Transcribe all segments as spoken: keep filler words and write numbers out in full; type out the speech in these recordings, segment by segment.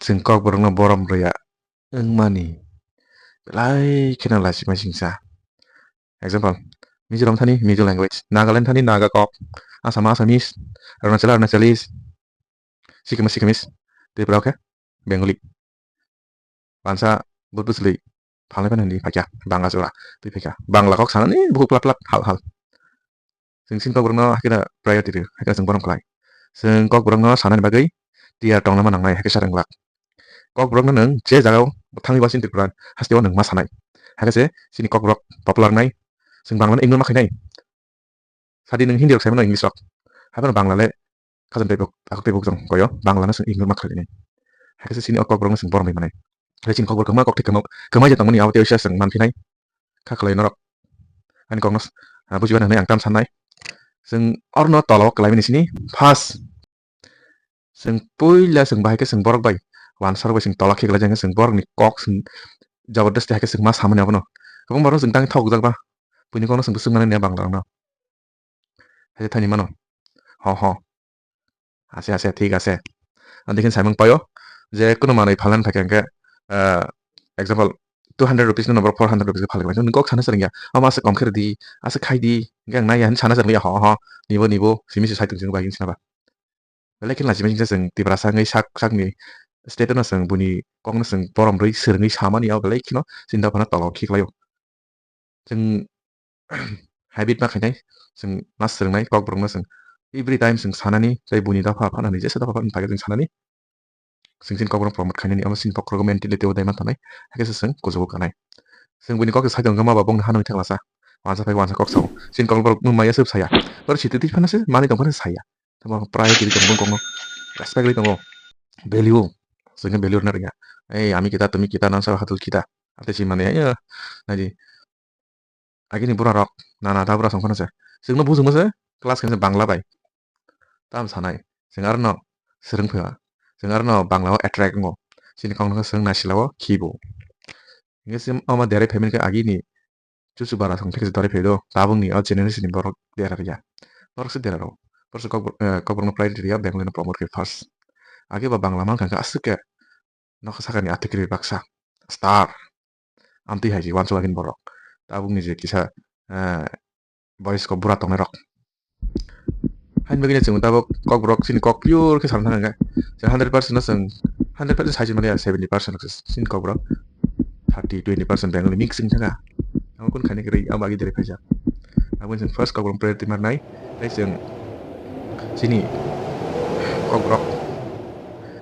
chwng Kokborokno borom rwya wngmani belai kheno lachima singsa. Example, Mizoram thani Mizo language, Nagaland thani Naga kok, Assam Assamese, Arunachal Arunachalese, Sikkim Sikkimis, Tripura khe Bengali. Bansa butbusli phalnai phano hinwi phaikha Bangla jora twi phaikha. Bangla kok sanani bukhuk plat plat hal hal. Chwng chini Kokborokno hakhe priority rw, hakhe chwng borom khlai. Chwng Kokborokno sanani bagwi tiyar tongna ma nangnai, hakhe sa rwnglak. Kokborokno nwng je jagao thangwi ba chini Tripura hasteo nwng ma sanai. Hakhe se chini Kokborok popular nai, chwng Bangla no ignore ma khainai. Sadi nwng Hindi rok saimano English rok. Haphano Bangla le khajam tei bok, takhuk tei bok jong koyo, Bangla no chwng ignore ma khlainai. Hakhe se chini o Kokborok no chwng borom bai manai. Hakhe chini Kokborok kwma kok thai kwma, kwmai je tongmani abo tei oisa chwng manphinai. Kha khlai norok. Ani kokno, ah, bujiba nang ang tam sanai. Chwng orno tolao kwlaimani sini first. Chwng puila chwng bahai khe chwng borok bai, wansarok bai chwng tola khiklai jang khe chwng borokni kok chwng jabardasti hai khe chwng ma samani abono. Kwbangma borok chwng tang thokjak ba. Buini kokno chwng bwswk manani Bangla rokno. Hai thani mano. Ho, ho. Ase, ase, thik ase. Ang dekhin saimung payo je kuno manwi phalan phaikha hwnkhe, ah, example, two hundred rupees no borok four hundred rupees phalwi mano. Nwng kok sana swrwngya. Omo ase kom khe rwdi, ase khaidi, hwnkhe ang naiya hinwi sana swrwngya, ho, ho. Nibo, nibo, simi se saitung chwng bai hinwi sana ba. Belai khe lachima singsa chwng Tiprasa wngwi sak sakni state-o no chwng buini kokno chwng borom rwi swrwngwi samani abo belai kheno chini dophano tolao khiklaio. Chwng habit ma khainai, chwng ma swrwngnai Kokborokno chwng every time chwng sanani tei buini dopha phanani jesa dopha phano phaikhe chwng sanani. Chwng chini Kokborok promote khainani abo chini Kokborok mentality-o dai ma tongnai, hakhe se chwng kuchugo kanai. Chwng buini kokno sai tongkhe ma ba bongni hanwi thanglasa. Wansa phai wansa kok sao. Chini Kokborok maya se saya. Oro siti twi phano se manwi tong phano se saya. Tamo priority ri tongo, bongni kokno respect ri tongo, value o. Chwngno value rwna rwngya. Ei, ami kita, tumi kita, nansa hatul kita. Ate si mane, ya, naidi. Agini bura rok, nana da bura song phano se. Chwngno bujungma se, class khe Bangla bai. Tam sanai. Chwng arno swrwng phaiwa. Chwng arno Bangla o attract wngo. Chini kokno khe chwng naisila o khibo. Hingke sim ama derek phaimani khe agini chuchu bara thong thik se dori phai do, tabukni o generation ni borok dera rwya. Borok se dera rw. Borok se Kokborok, eh, Kokborok no priority rwya, Bengali no promote khe first. Age ba Bangla mankha khe aswk khe nokha sakani atwkiri baksa star. Amtwi hai se uansuk agini borok. Tabukni je kisa, eh, boys kok bura tongnai rok. Haini bagwi chwng tabuk Kokborok chini kok pure khe sana thang khe. Chwng hundred percent no chwng hundred percent sai se manya, seventy percent rok se chini Kokborok. Thirty, twenty percent Bengali mix wng thang kha. Abo kun khaini kwrwi, abo agi dere phaijak. Abo chwng first Kokborok priority mar nai. Tei chwng chini Kokborok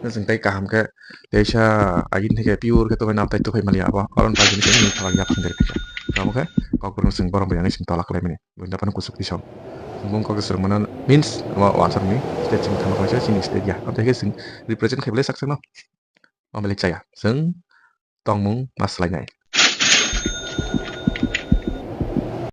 no chwng tei kaham khe teisa agini theke pure khe tongwi nam tai tuphai mali abo. Aron bagwi chwng ni phalak yak thang dere phaijak. Abo khe Kokborok no chwng borom bai yang chwng tola khlai mani. Buini dophano kuchuk tisong. Bung kok swrwng mano means omo uansukni state chini thangma khlaisa chini state ya. Amtwi khe chwng represent khai belai sak sakno. Omo belai chaya. Chwng tongmung ma swlainai.